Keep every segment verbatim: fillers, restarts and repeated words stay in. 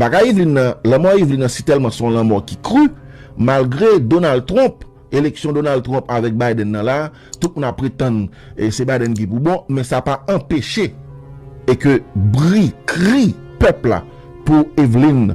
Bagay Evelyn nan, lanmò Evelyn nan, si tèlman se yon lanmò ki kri, malgre Donald Trump, eleksyon Donald Trump avèk Biden nan la, tout moun ap pretann, e, se Biden ki pou bon, men sa pa anpeche e ke bri, kri pèp la pou Evelyn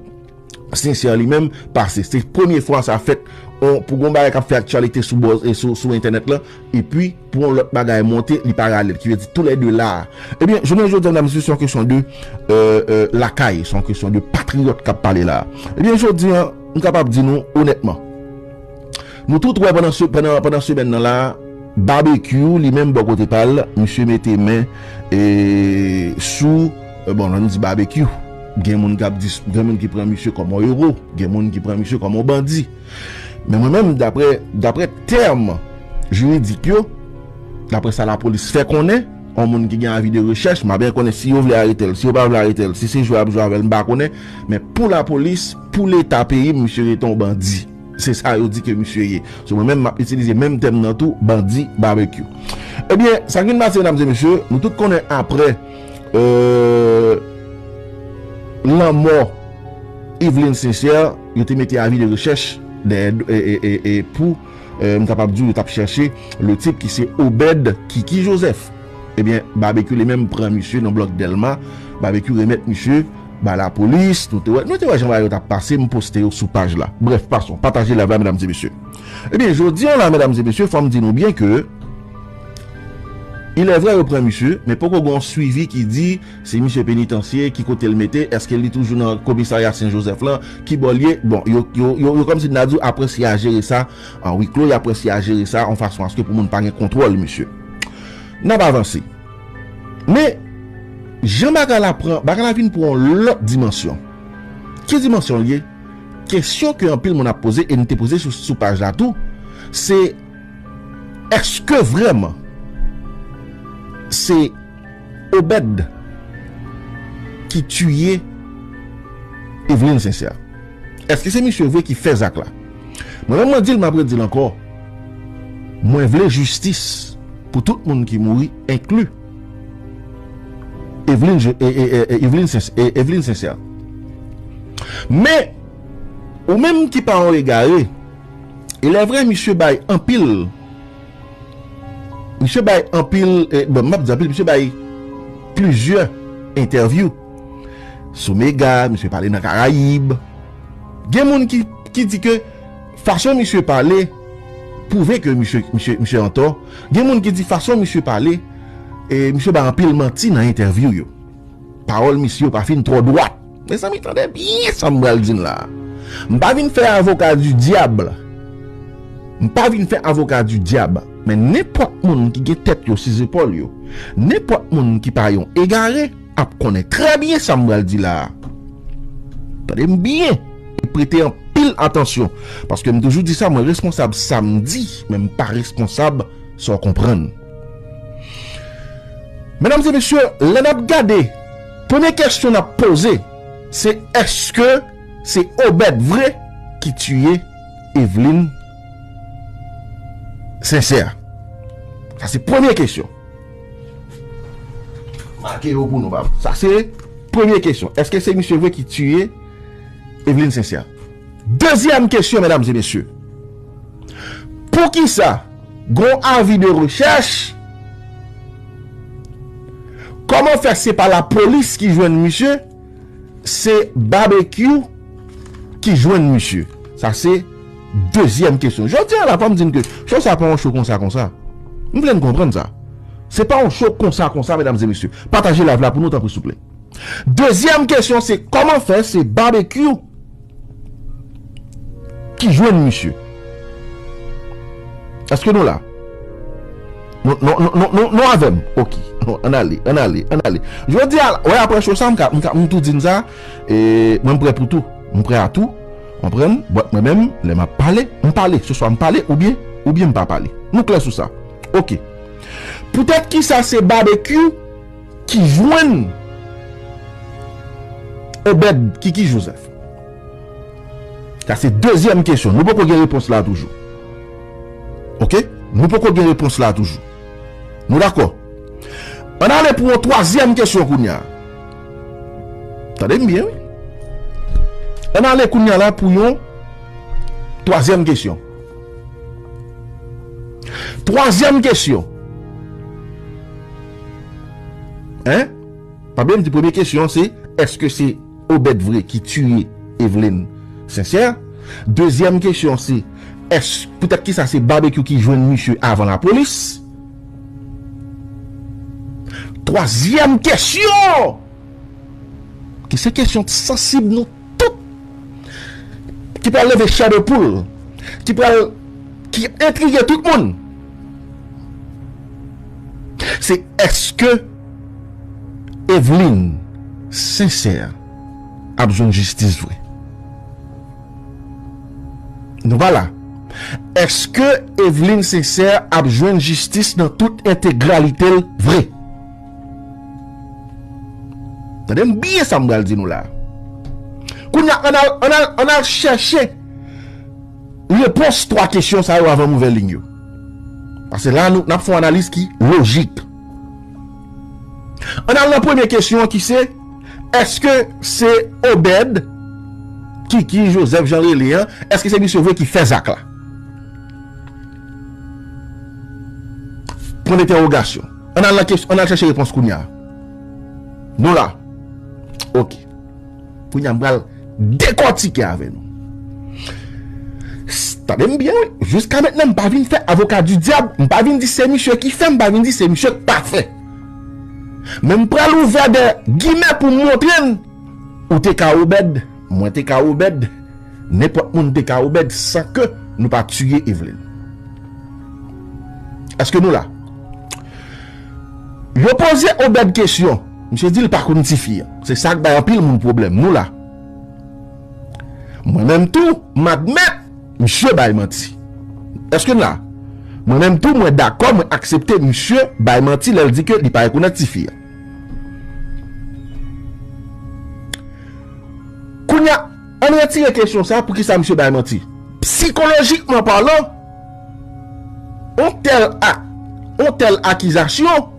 Sincère li menm pase. Se premye fwa sa fèt, on, pou gon bagay k ap fè aktyalite sou bòz, e sou, sou entènèt la, epi pou yon lòt bagay monte, li pa rale l, ki vle di toulède la. Ebyen, jounen jodi a, medam, se yon kesyon de, e, e, lakay, se yon kesyon de patriyòt k ap pale la. Ebyen, jodi a, m kapab di nou onètman, nou tout wè pandan se, pandan, pandan semèn nan la, Babekyou, li menm, bò kote pa l, misye mete men, e, sou, e, bon, lè nou di Babekyou, gen moun k ap di, gen moun ki pran misye kòm yon ewo, gen moun ki pran misye kòm yon bandi. Men mwen menm, daprè, daprè tèm jiridik yo, daprè sa lapolis fè konnen, yon moun ki gen avi de rechèch, m pa byen konnen si yo vle arete l, si yo pa vle arete l, si se jwe y ap jwe avè l, m pa konnen, men pou lapolis, pou leta peyi m, misye rete yon bandi. Se sa yo di ke misye ye. So, mwen menm, m ap itilize menm tèm nan tou, bandi, Babekyou. Ebyen, sa k vin pase, medam e mesye, nou tout konnen aprè, e, lanmò Evelyn Sincère, yo te mete avi de rechèch dèyè, e, e, e, e, pou, e, m kapab di w, yo t ap chèche le type ki se Obed Kiki Joseph. Ebyen, Babekyou li menm pran misye nan blòk Dèlma. Babekyou remèt misye ba lapolis. Nou te wè, nou te wè jan bagay yo t ap pase, m poste yo sou paj la. Brèf, pason, pataje live la, medam e mesye. Ebyen, jodi a la, medam e mesye, fò m di nou byen ke, il est vrai, yo pran misye, men poko gen yon swivi ki di si misye penitansye, ki kote l mete, èske li toujou nan komisarya Sen Jozèf lan, ki bò l ye. Bon, yo, yo, yo, yo kòmsi n ta di w, aprè si a jere sa an wi klo, y aprè si a jere sa yon fason aske pou moun pa gen kontwòl misye. N ap avanse. Men, jan bagay la pran, bagay la vin pran yon lòt dimansyon. Ki dimansyon l ye? Kesyon ke anpil moun ap poze, e n te poze sou, sou paj la tou, se èske vrèman se Obed ki tiye Evelyn Sincère? Èske se misye vre ki fè zak la? Mwen menm, mwen di l, m ap redi l ankò. Mwen vle jistis pou tout moun ki mouri, enkli Evelyn, e, e, e, e, Evelyn Sens-, e, Evelyn Sincère. Men, ou menm ki pa yon egare, il est vrai, misye bay anpil, misye bay anpil, e, bon, m ap di anpil, misye bay plizyè entèvyou sou Mega, misye pale nan Karayib. Gen moun ki, ki di ke fason misye pale pwouve ke misye, misye, misye antò. Gen moun ki di fason misye pale, e, misye bay anpil manti nan entèvyou yo. Pawòl misye yo pa fin twò dwat. Mezanmi, tande byen sa m pral di n la. M pa vin fè avoka di dyab. M pa vin fè avoka di dyab. Men nenpòt moun ki gen tèt yo si zepòl yo, nenpòt moun ki pa yon egare, ap konnen trè byen sa m pral di la a. Tande m byen e prete anpil atansyon, paske m toujou di sa, mwen responsab sa m di, men m pa responsab sa w konprann. Medam e mesye, lè n ap gade, premye kesyon n ap poze, se èske se Obed vre ki tiye Evelyn Sincère? Sa se premye kesyon. Make yo pou nou, papa. Sa se premye kesyon. Èske se misye vre ki tiye Evelyn Sincère? Dezyèm kesyon, medam e mesye. Poukisa gon avi de rechèch? Kòman fè se pa lapolis ki jwenn misye, se Babekyou ki jwenn misye? Sa se dezyèm kesyon. Jodi a la, fò m di n ke cho sa pa yon cho konsa konsa. M vle n konprann sa. Se pa yon cho konsa konsa, medam e mesye. Pataje live la pou nou, tanpri, souple. Dezyèm kesyon, se kòman fè se Babekyou ki jwenn misye? Èske nou la? Nou, nou, nou, nou, nou, nou avè m? Oke. Ann ale, ann ale, ann ale. Jodi a, wè, aprè cho sa, m ka, m ka, m tou di n sa, e, mwen, m prè pou tou. M prè a tou. Konprann? But mwen menm, lè m ap pale, m pale. Se swa m pale oubyen, oubyen m pa pale. Nou klè sou sa. Oke. Poutèt kisa se Babekyou ki jwenn Obed Kiki Joseph? Sa se dezyèm kesyon. Nou poko gen repons la toujou. Oke? Nou poko gen repons la toujou. Nou dakò? Ann ale pou yon twazyèm kesyon kounye a. Tande m byen, wi. Ann ale kounye a la pou yon twazyèm kesyon. Twazyèm kesyon. Hein? Pa bliye m di premye kesyon an se, èske se Obed vre ki tiye Eveline Sincère? Dezyèm kesyon se, èske, poutèt kisa se Babekyou ki jwenn misye avan lapolis? Twazyèm kesyon, ki se kesyon sansib nou tout, ki pral leve chè de poul, ki pral, ki entrige tout moun, se èske Eveline Sincère ap jwenn jistis vre? Nou pa la. Èske Eveline Sincère ap jwenn jistis nan tout entegralite l vre? Tande m byen sa m pral di nou la. Kounye a, ann al, ann al, ann al chèche repons twa kesyon sa yo avan m ouvè liy yo. Paske la, nou, n ap fè yon analiz ki lojik. Ann al nan premye kesyon an ki se, èske se Obed, Kiki, Joseph, jan l rele an, èske se misye vre ki fè zak la? Pwen entèwogasyon. Ann al nan kesyon, ann al chèche repons kounye a. Nou la. Ok. Kounye a, m pral dekòtike avè nou. S-, tande m byen, wi. Jiska mentnan, m pa vin fè avoka di dyab. M pa vin di se misye ki fè, m pa vin di se misye k pa fè. Men m pral ouvè de gimè pou m montre n, ou te ka Obed, mwen te ka Obed, nenpòt moun te ka Obed san ke nou pa tiye Eveline. Èske nou la? Yo poze Obed kesyon. Misye di l pa konn tifi an. Se sa k bay anpil moun pwoblèm. Nou la. Mwen menm tou, m admèt, misye bay manti. Èske n la? Mwen menm tou, mwen dakò, mwen aksepte misye bay manti lè l di ke li pa rekonèt tifi an. Kounye a, ann retire kesyon sa, poukisa misye bay manti? Sikolojikman palan, on tèl ak, on tèl akizasyon,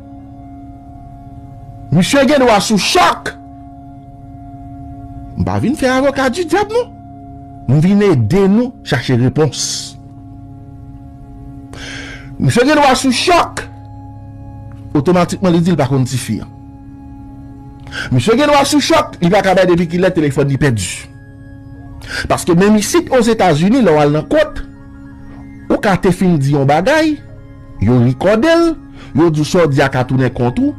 misye gen dwa sou chòk. M pa vin fè avoka di dyab, non. M vin ede nou chache repons. Misye gen dwa sou chòk. Otomatikman, li di l pa konn tifi an. Misye gen dwa sou chòk, li pa ka bay depi kilè telefòn li pèdi. Paske menm isit Ozetazini, lè w al nan kot, ou ka te fin di yon bagay, yo rekòde l, yo di w sa w di a ka tounen kont ou,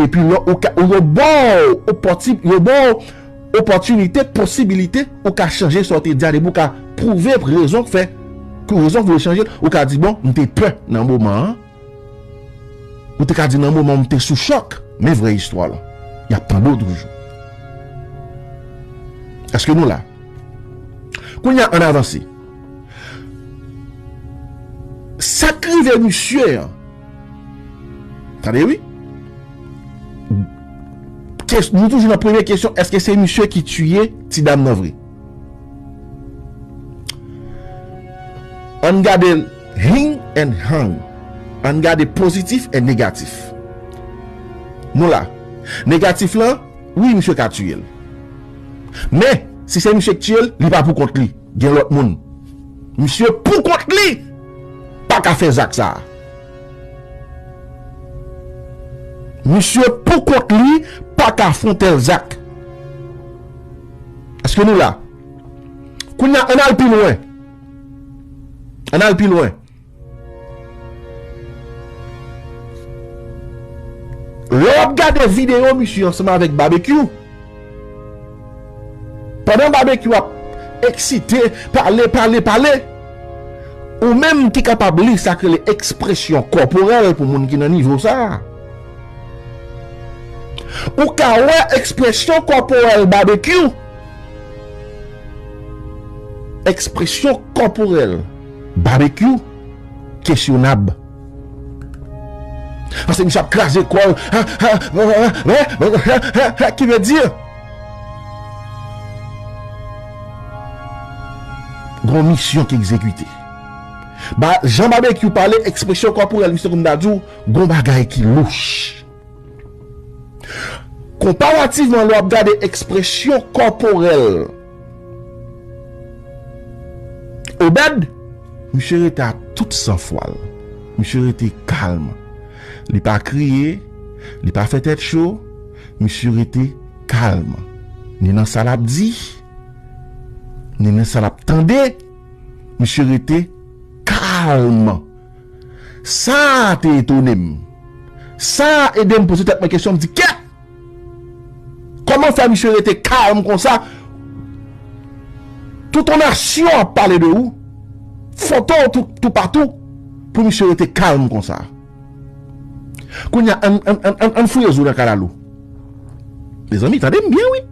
epi lè ou ka, ou yo ba w opòti-, yo ba w opòtinite, posibilite, ou ka chanje sa w te di a, depi ou ka pwouve rezon k fè, ki rezon k fè w chanje l, ou ka di, bon, m te pè nan moman an. Ou te ka di nan moman w m te sou chòk, men vrè istwa la, y ap tande w toujou. Èske nou la? Kounye a, ann avanse. Sa k rive misye an, tande wi. Kes-, nou toujou nan premye kesyon, èske se misye ki tiye ti dam nan vre? Ann gade yin and yang. Ann gade pozitif e negatif. Nou la. Negatif lan, wi, misye ka tiye l. Men, si se misye k tiye l, li pa pou kont li. Gen lòt moun. Misye pou kont li pa ka fè zak sa a. Misye pou kont li pa ka fè yon tèl zak. Èske nou la? Kounye a, ann al pi lwen. Ann al pi lwen. Lè w ap gade videyo misye ansanm avèk Babekyou, pandan Babekyou ap eksite, pale, pale, pale, ou menm ki kapab li sa k rele ekspresyon kòporèl pou moun ki nan nivo sa a, ou ka wè ekspresyon kòporèl Babekyou. Ekspresyon kòporèl Babekyou kesyonab. Paske misye ap kraze kò l. Ha, ha, ha, ha, ha, ha, ha, ki vle di, gon misyon ki egzekite. Ba, jan Babekyou pale, ekspresyon kòporèl misye, kòm m ta di w, gon bagay ki louch. Konparativman, lè w ap gade ekspresyon kòporèl Obed, misye rete a tout sanfwa l. Misye rete kalm. Li pa kriye, li pa fè tèt cho, misye rete kalm. Ni nan sa l ap di, ni nan sa l ap tande, misye rete kalm. Sa a te etone m. Sa a ede m poze tèt mwen kesyon, m di, kèt! Kòman fè misye rete kalm konsa? Tout yon nasyon ap pale de ou. Foto w tou, toupatou. Pou misye rete kalm konsa. Kounye a, ann, ann, ann, ann, ann fouye zo nan kalalou. Mezanmi, tande m byen, wi.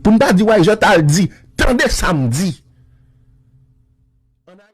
Pou n pa di, Wayzè t al di, tande sa m di.